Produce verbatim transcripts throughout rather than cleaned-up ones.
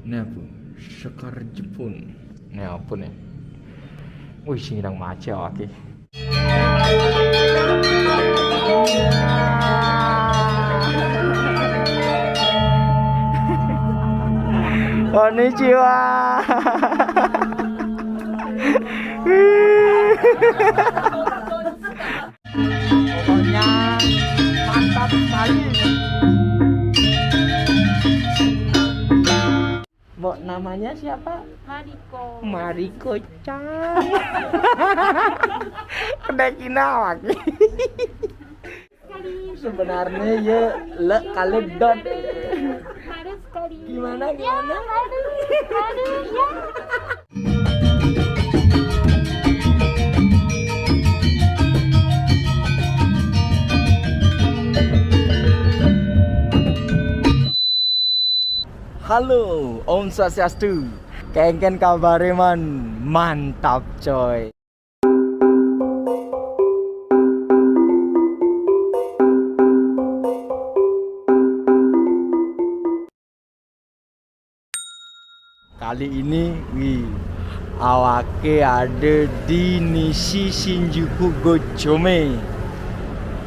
Nah, Bu, Sekar Jepun. Nah, apa nih? Wih, sing nang maca iki. Konnichiwa. Pokoknya mantap sekali. Mbok, namanya siapa? Mariko. Mariko Chan. Kedai kina lagi. Sebenarnya ya lek kaledot. Harus sekali. Gimana, gimana? Ya, aduh, aduh, ya. Halo, Om Swastiastu. Kengken kabare, man? Mantap, coy. Kali ini, wih, awake ada di Nishi Shinjuku Gochome.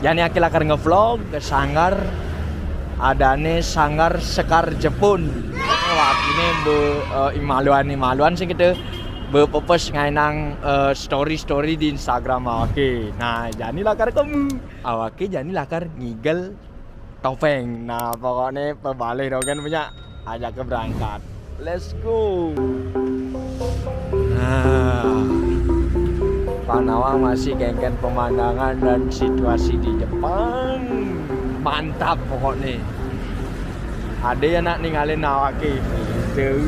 Jani ake lakar ngevlog ke sanggar, adane sanggar Sekar Jepun. Wakine be, eh, imaluan-imaluan sing kita bepepes ngainang, eh, story-story di Instagram awake. Nah, jani lakar kemu. Awake jani lakar ngigel topeng. Nah, pokoknya pebalik dong kan punya ajak ke berangkat. Let's go. Nah, panawang masih kengken pemandangan dan situasi di Jepang. Mantap pokoknya. Ada ya nak ninggalin awake. Gitu.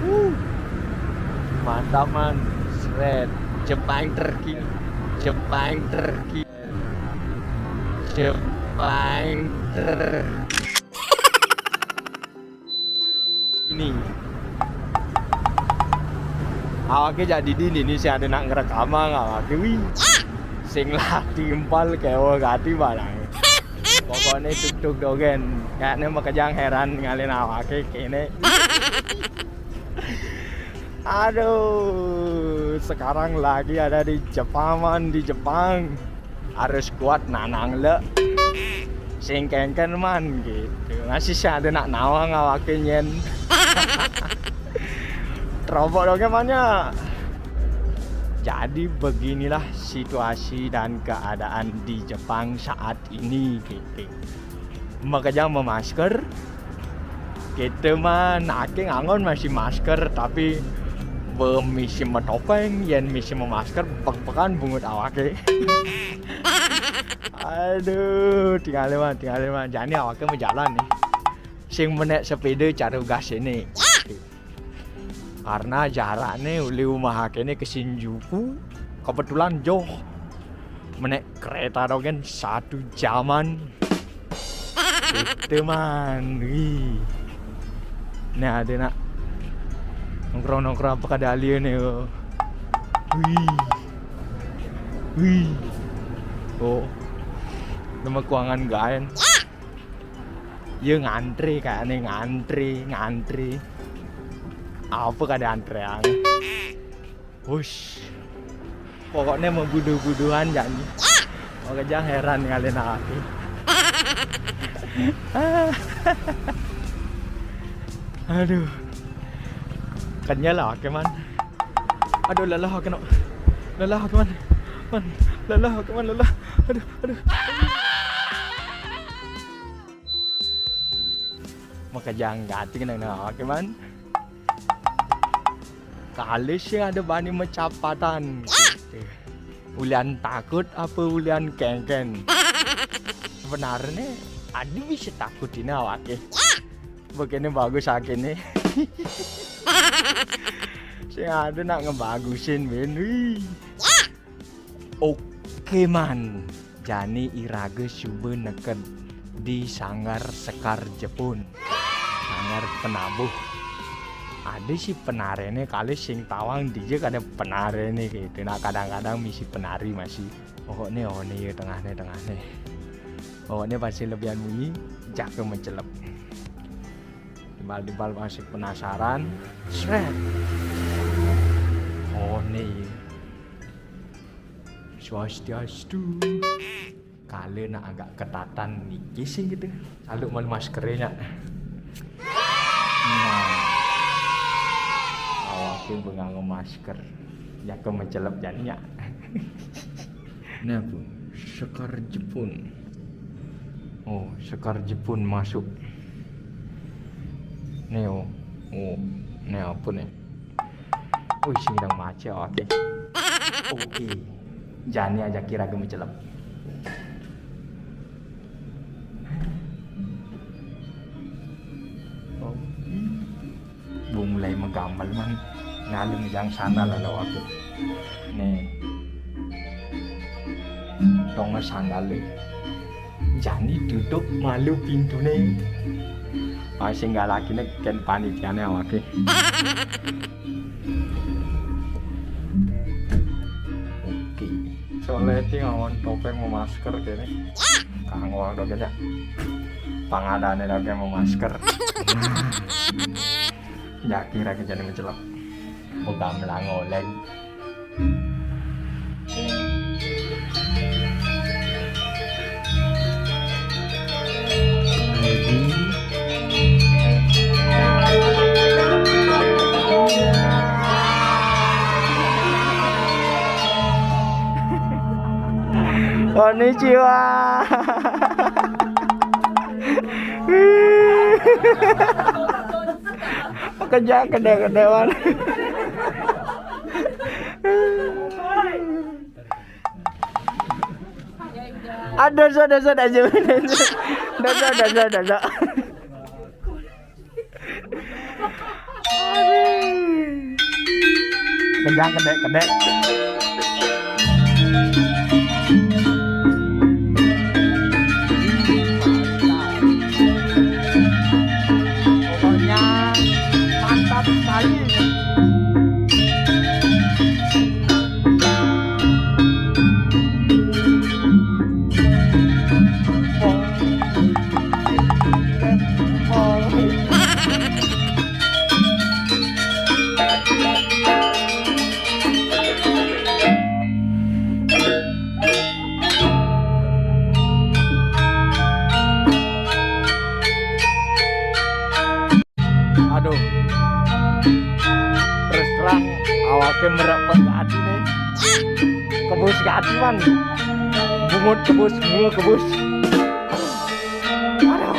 Wuh. Mantap, man. Seret. Jepang terkini. Jepang terkini. Jepang ter- ini. Awake jadi di ini sih ada nak ngerekam awake, wih. Sing lah timpal kewa gati barang. Pokoknya tuk-tuk dogen. Kayaknya makejang heran ngalin awake kene. Aduh, sekarang lagi ada di Jepang, man, di Jepang. Harus kuat nanang le. Sing kengken, man, gitu. Masih sih ada nak nawang awake nyen. Terobok dong emangnya. Jadi beginilah situasi dan keadaan di Jepang saat ini, gitu. Makanya memasker. Kita, man, ake ngangon masih masker, tapi be misi metopeng, yen misi memasker, pek-pekan bungut awake. Aduh, tinggalin, man, tinggalin, man. Jani awake mau jalan nih. Sing menek sepeda cari gas ini. Karena jaraknya uli rumah kene ke Shinjuku kebetulan jauh. Menek kereta dogen satu jaman. Itu, man. Wih. Nah, ada nak nongkrong-nongkrong apa kada alia nih, oh. Wih. Wih. Oh. Nama kuangan gaen. Ya ngantri kayaknya, ngantri, ngantri. Apa kada antrean? Wush. Pokoknya mau guduh-guduhan jani. Oke, jangan heran ngalin aku. Aduh. Kenyal lah, oke, man. Aduh, lelah, oke, no. Lelah, oke, man. Man, lelah, oke, man, lelah. Aduh, aduh. Makejang gati nang, nah, oke, man. Kalis sing ada bani mecapatan. Gitu. Ulian takut apa ulian kengken? Sebenarnya, adi bisa takut ini awake. Begini bagus akene. Sing ada nak ngebagusin, Ben. Wih. Oke, man. Jani iraga suba neked di Sanggar Sekar Jepun. Sanggar penabuh. Ada sih penarene kali sing tawang dija kada penarene gitu. Nah, kadang-kadang misi penari masih. Pokoknya one ya tengahne, tengahne. Pokoknya pasti lebihan bunyi, jaga mencelep. Bal-bal masih penasaran. Sret. Oh, nih. Swastiastu. Kala nak agak ketatan niki sih gitu. Saluk malu maskernya. Nah. Awake be nganggo masker. Jake mencelep janinya. Nah, Bu. Sekar Jepun. Oh, Sekar Jepun masuk. Nih, oh. Oh, nih apa nih? Wih, sing ndang maca, oke. Oke. Jani aja kira gemecelep. Oh. Bung mulai megamel man. Ngalem jang sana lah lo aku. Nih. Tonge sandale. Jani tutup malu pintune. Pas sing galakine ken panitiane awake. Oke. Soalnya iki ngawon topeng mau masker kene. Kanggo dok ya. Pangadane dok mau masker. Ya kira ke jani mencelok. Buka melang oleng. Konnichiwa. Pekerja kedai-kedaian. Ada, ada, ada, ada. Ada, ada, ada, ada. Aduh. Pegang kedek-kedek. Pokoknya mantap sekali. Aduh. Terus terang, awake merepet ke ati nih. Kebus ke ati, man. Bungut kebus, bungut kebus. Aduh.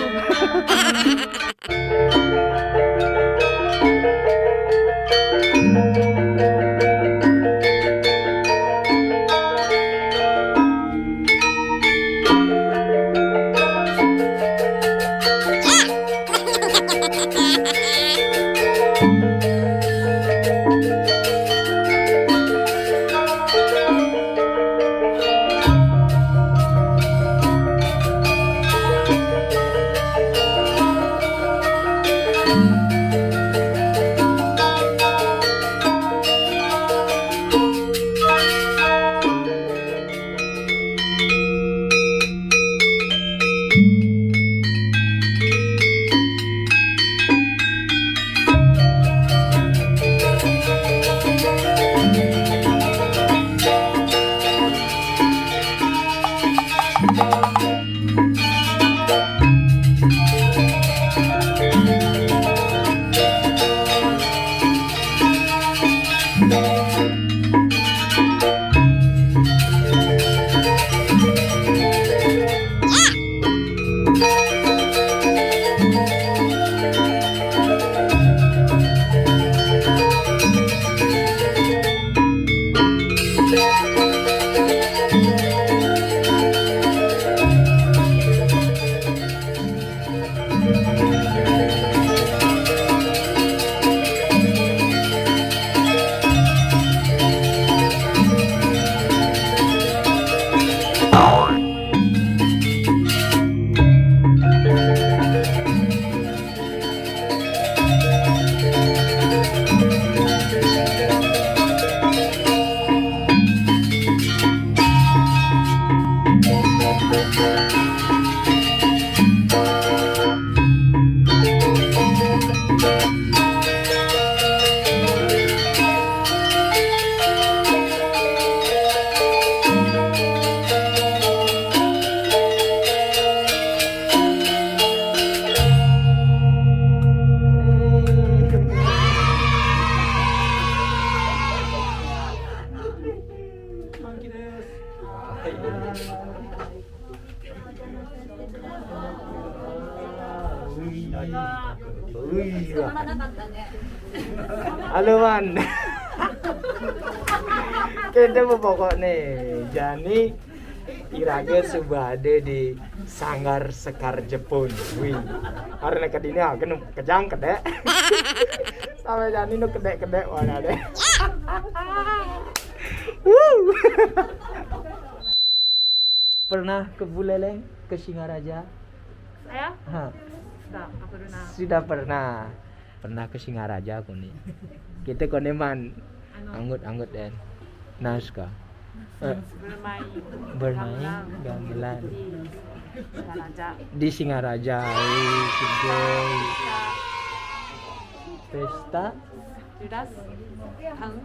Halo, Man. Kita mau pokok nih. Jani iraga suba ada di Sanggar Sekar Jepun. Wih. Karena ke dini aku nu kejang kedek. Sampai jani nu kedek-kedek mana deh. Wuh. Pernah ke Buleleng, ke Singaraja? Saya? Ha. Sudah, aku pernah. Sudah pernah. Pernah ke Singaraja aku nih. Kita koneman. Anu. Anggut-anggut den. Naskah. Eh, bermain. Bermain gamelan. Gamelan. Di Singaraja. Di Singaraja. Wih, sugoi. Pesta. Seratus tahun.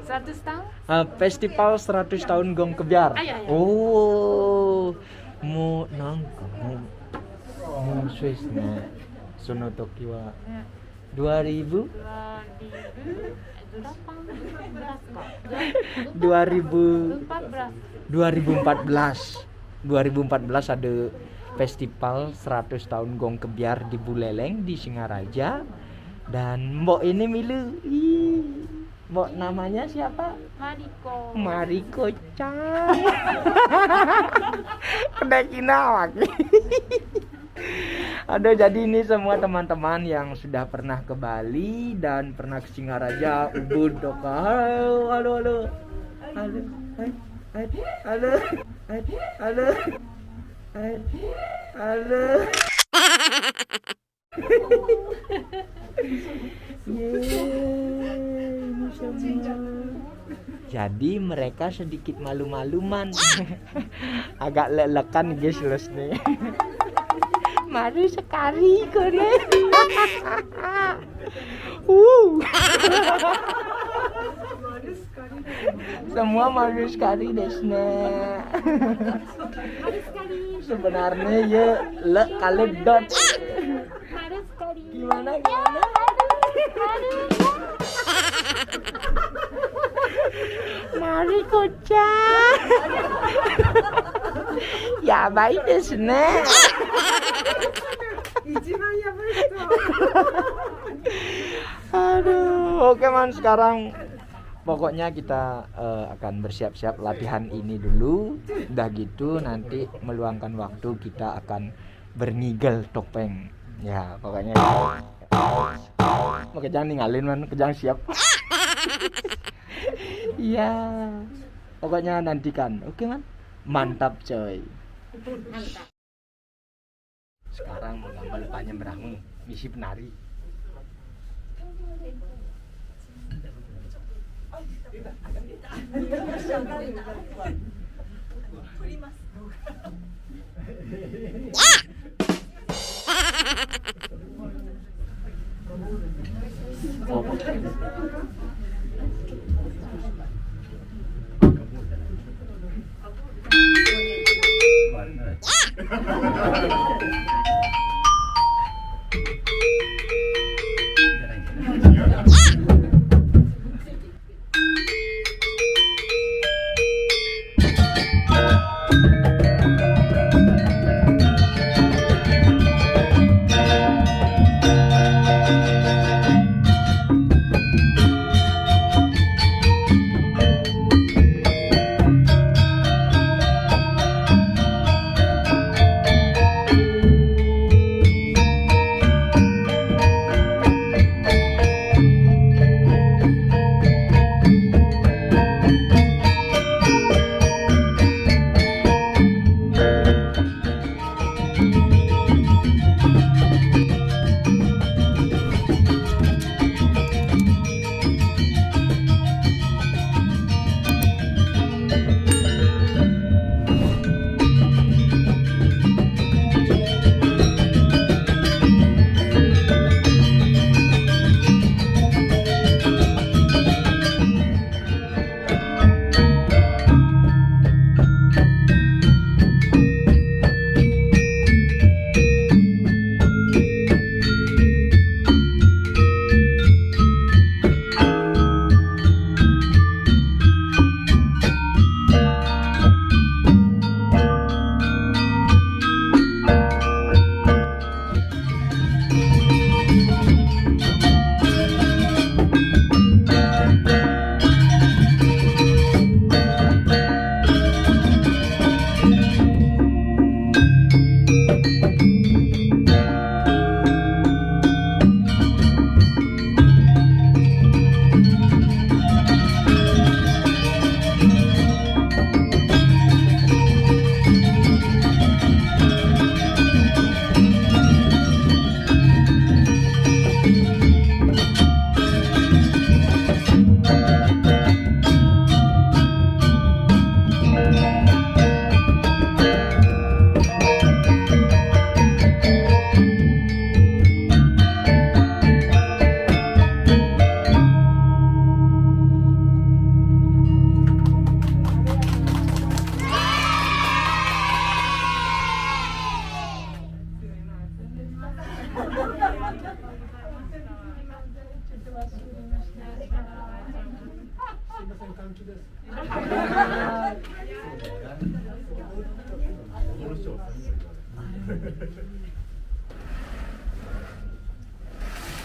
Seratus tahun? Ah, festival seratus tahun Gong Kebyar. Ah, iya, iya. Oh, mu nangka mu mu Swiss ne. Sono toki wa dua ribu? Dua ribu delapan belas kok. Dua ribu empat belas. Dua ribu empat belas. Dua ribu empat belas ada festival seratus tahun Gong Kebyar di Buleleng, di Singaraja. Dan mbok ini milu. Ih, mbok namanya siapa? Mariko. Mariko Chan. Kedai Cina lagi. Aduh, jadi ini semua teman-teman yang sudah pernah ke Bali dan pernah ke Singaraja, Ubud, Doka. Halo, halo, halo. Halo, hai, hai, halo, hai, halo, hai, halo. Yeay, ini semua. Jadi mereka sedikit malu-maluman. Agak lelekan, guys, les nih. Mari sekali kau deh. Wuh. Semua malu sekali, Desna. Sebenarnya ya, le kaledot. Gimana, gimana? Mari kocak. Ya, baik, Desna. Aduh, oke, Man, sekarang pokoknya kita eh, akan bersiap-siap latihan ini dulu. Udah gitu nanti meluangkan waktu kita akan bernigel topeng. Ya, pokoknya. Oke, jangan ninggalin, Man, kejang siap. Iya. Pokoknya nantikan. Oke, Man. Mantap, coy. Sekarang mau gambar depannya beramu, misi penari.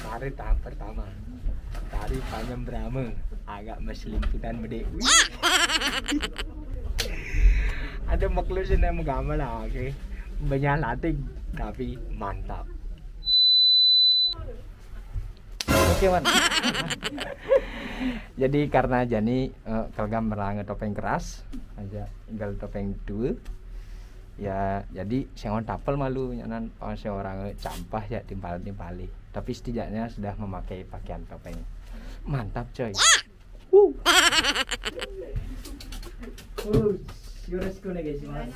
Mari tahap pertama. Tari panyembrama, agak maselimputan bedik. Ada makhluk sini mau gamal lah, oke. Banyak latih, tapi mantap. Oke, Man. Jadi karena Jani eh, kelegam meranga topeng keras, aja gal topeng dua. Ya, jadi sengon tapel malu nyanan pas orang campah ya timpal-timpali. Tapi setidaknya sudah memakai pakaian topeng. Mantap, coy. Wuh. Wuh, よろしくお願いします。